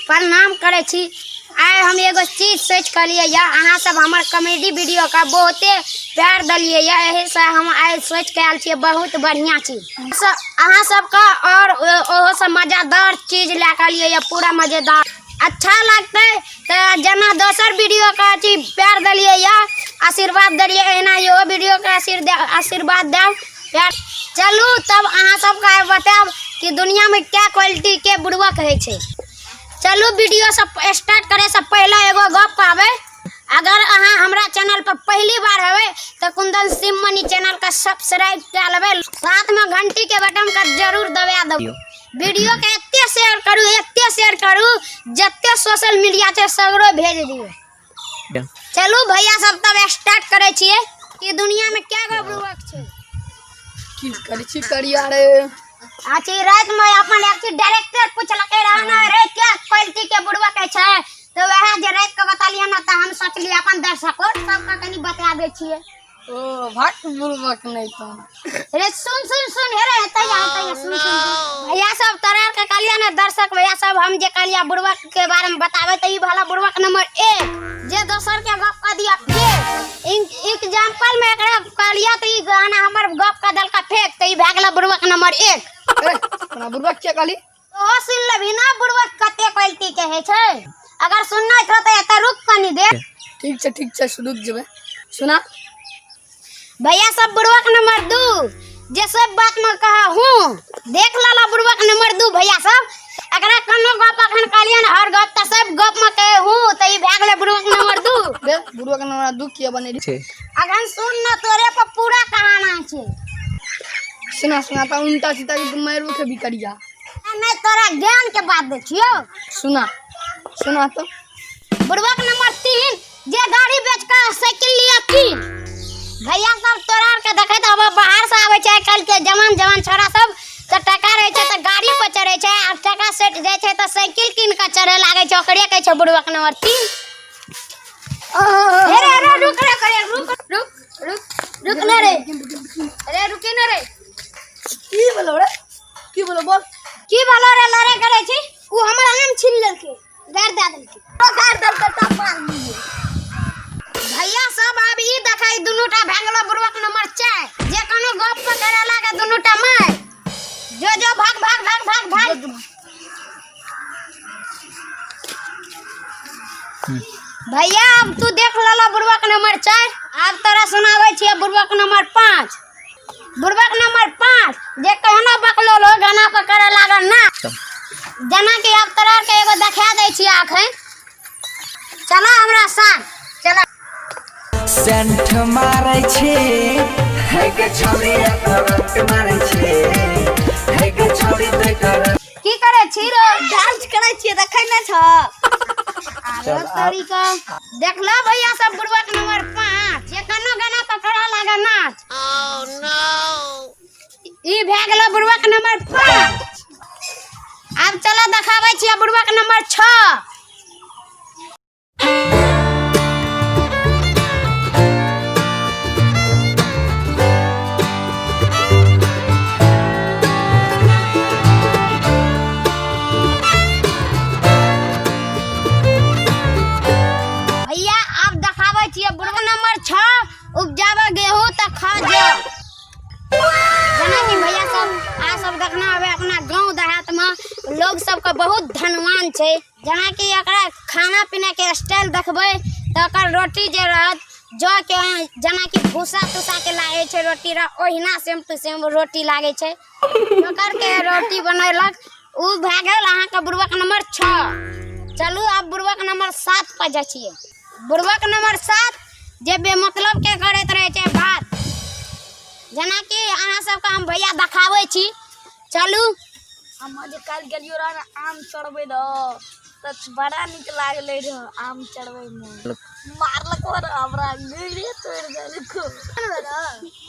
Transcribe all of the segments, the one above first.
प्रणाम करै छी। आइ हम एगो चीज सोचि कऽ एलियै यऽ, अहाँ सब हमर कॉमेडी वीडियो के बहुते प्यार देलियै यऽ, एहि से हम आइ सोचि कऽ आयल छियै बहुत बढ़िआँ चीज अहाँ सबके, और ओहो से मजेदार चीज लए कऽ एलियै यऽ, पूरा मजेदार अच्छा लगतै। तऽ जेना दोसर वीडियो के अथी प्यार देलियै यऽ, आशीर्वाद देलियै, एहिना इहो वीडियो के आशीर्वाद देब, प्यार। चलू तब अहाँ सबके आइ बतायब कि दुनिया में क्या क्वालिटी के बुड़बक होइ छै। चलू वीडियो सब स्टार्ट करे से पहले एगो गप कहबै, अगर अहाँ हमरा चैनल पर पहली बार हेबै तऽ कुंदन सिम मनी चैनल के सब्सक्राइब कए लेबै, साथ में घंटी के बटन के जरूर दबा देबै। वीडियो के एते शेयर करू, एते शेयर करू, जते सोशल मीडिया छै सगरो भेज दियौ। चलू भैया सब तब स्टार्ट करे छियै कि दुनिया में क्या गो बुड़बक छै। की करै छी करिया रे? अच्छा रात में अपन एक डायरेक्टर पूछलकै रहे ना रे क्या क्वालिटी के बुड़बक छै, तो वएह जे रात के बतलियै ना, तऽ हम सोचलियै अपन दर्शको सबके कनि बता दै छियै। ओ भाग बुड़बक नहीं तो। रे सुन सुन सुन, हे रे हेतै या हेतै या, सुन सुन सुन। भैया सब तोरा के कहलियै ना दर्शक भैया सब, हम जे कहलियै बुड़बक के बारे में बताबै, तऽ ई भला बुड़बक नंबर 1 जे दोसर के गप कऽ दिया फेक। एग्जाम्पल में एकरा कहलियै तऽ ई गाना हमर गप कऽ देलका फेक, तऽ ई भए गेलै बुड़बक नंबर 1। ए, अपना बुड़बक के कहली? ओहो सुन लेबही ना बुड़बक कते क्वालिटी के होइ छै। अगर सुनना छौ तऽ एतऽ रुक कनी देर। ठीक छै ठीक छै, रुक जेबै, सुना। भैया सब बुड़बक नंबर 2 जे सब बात में कहा हूँ, देख लाला बुड़बक नंबर 2 भैया सब, एकरा कोनो गप अखन कहलियै ने हर गप तऽ सब गप में कहे हूँ, तऽ ई भए गेलै बुड़बक नंबर 2। बे बुड़बक नंबर 2 किया बनेली? छै। अखन सुन न, तोरे पर पूरा कहाना छै। सुना सुना तऽ उल्टा सीधा के तू मारि उठे भी करिया। नहीं तोरा ज्ञान के बात दै छियौ। सुना सुना तो। बुड़बक नंबर 3 जे गाड़ी बेच के साइकिल लिया कीन। भैया सब तोरा आर के देखैत अब बाहर से आबै छै आइ काल्हि के जवान जवान छोरा सब, तऽ टका रहै छै तऽ गाड़ी पर चढ़ै छै, आ टका सटि जाइ छै तऽ साइकिल कीन के चढ़े लागै छै, ओकरे कहै छै बुड़बक नंबर 3। हे रे रे रुक रे करे, रुक रुक रुक रुक ना रे, अरे रुके ना रे। की बोलो रे, की बोलो बोल? की बोलो रे, लड़े करे छी? उ हमर आम छीन लेलकै, गार दे देलकै, ओ गार देलकै तब मार दिए। भैया सब आब ई देखै दुनू टा भए गेलो बुड़बक नंबर 4 जे कोनो गप पर करे लागे दुनू टा मार, जो जो भाग भाग भाग भाग भाग। भैया अब तू देख ललो बुड़बक नंबर 4, आब तोरा सुनाबै छियै बुड़बक नंबर 5। बुड़बक नंबर 5 जे कहनो बकलो लो गाना पर करे लागल ना, जेना कि आब तोरा के एगो देखा दै छियै अखन, चला हमरा साथ चला। सेंट मारै छै हे गे छौड़ी, करंट मारै छै हे गे छौड़ी ते करंट। की करे छी रो? डांस करे छियै, देखै नै छ? आरो तोरी के देखलो भैया सब बुड़बक नंबर 5 जे कोनो गाना पर करे लागे नाच। ई भए गेलो बुड़बक नंबर 5। आब चलो देखाबै छियै बुड़बक नंबर 6। भैया आब देखाबै छियै बुढ़वा नंबर 6 उपजाबै गेहूं तऽ खा जाओ। जेना कि भैया सब आ सब देखना हवे अपना गांव देहात में लोग सबके बहुत धनवान छै, जेना कि एकरा खाना पीना के स्टाइल देखबै तऽ ओकर रोटी जे रहत जौ के जेना कि भूसा तूसा के लागै छै रोटी रह, ओहिना सेम टू सेम रोटी लागै छै, ओकर के रोटी बनेलक उ भए गेल अहाँके बुड़बक नंबर 6। चलू आब बुड़बक नंबर 7 पर जाइ छियै। बुड़बक नंबर 7 जे बेमतलब के करैत रहै छै बात, जेनाकि अहाँ सबके हम भैया देखाबै छी, चलू। हम जे काल्हि गेलियो रह ने आम चढ़बै लए तऽ बड़ा नीक लागलै रह आम चढ़बैमे, मारलको रह हमरा, रे तोड़ि देलको,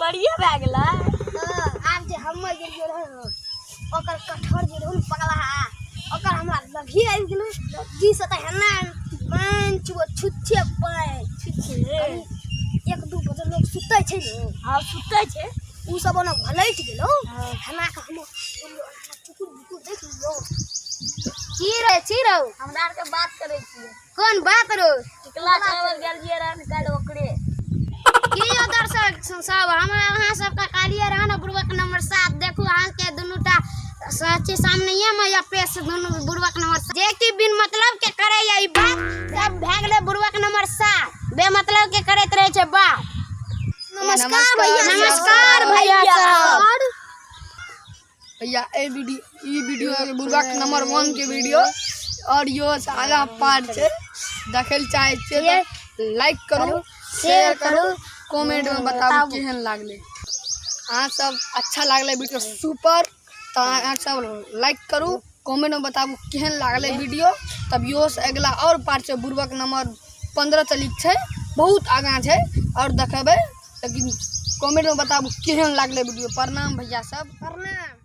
बढ़िया भए गेलै। आब जे हमे गेलियो रह ने ओकर कटहर जे रहौ ने पगलाहा, ओकर हमरा लभिए आबि गेलै लग्गी से, तऽ हेना पानि छुओ छुच्छे पानि छुच्छे। 1-2 बजे लोग सुतै छै ने। हँ सुतै छै। उ सब ओना घलटि गेलौ, हेना कऽ हम चुकुर बुकुर देख लियौ, की रे छी रौ? हमरा आरके बात करै छियै। कोन बात रो? टिकला चढ़बै गेलियै रहन काल्हि ओकरे। की यौ दर्शक सब, हमरा अहाँ सबके कहलियै रहन बुड़बक नंबर 7। देखू अहाँके दुनूटा सच्ची सामनेये मे या पेश दुनू बुड़बक नंबर 7, जे कि बिन मतलब के करे या ई बात सब भए गेलै बुड़बक नंबर 7, बेमतलब के करैत रहै छै बात। नमस्कार भैया। नमस्कार भैया सब। भैया ए वीडियो, ई वीडियो है बुढ़वा के नंबर 1 के वीडियो और यो से आगा पार्ट छै, देखै लए चाहै छियै तऽ लाइक करू, शेयर करू, कमेंट में बताबू केहन लागलै। अहाँ सब अच्छा लागलै वीडियो सुपर तऽ अहाँ सब लाइक करू, कमेंट में बताबू केहन लागलै वीडियो। तब यो से अगला और पार्ट छै बुढ़बक नंबर 15 चलिक छै, बहुत आगाँ छै और देखेबै, लेकिन कमेंट में बताबू केहन लागलै वीडियो। प्रणाम भैया सब। प्रणाम।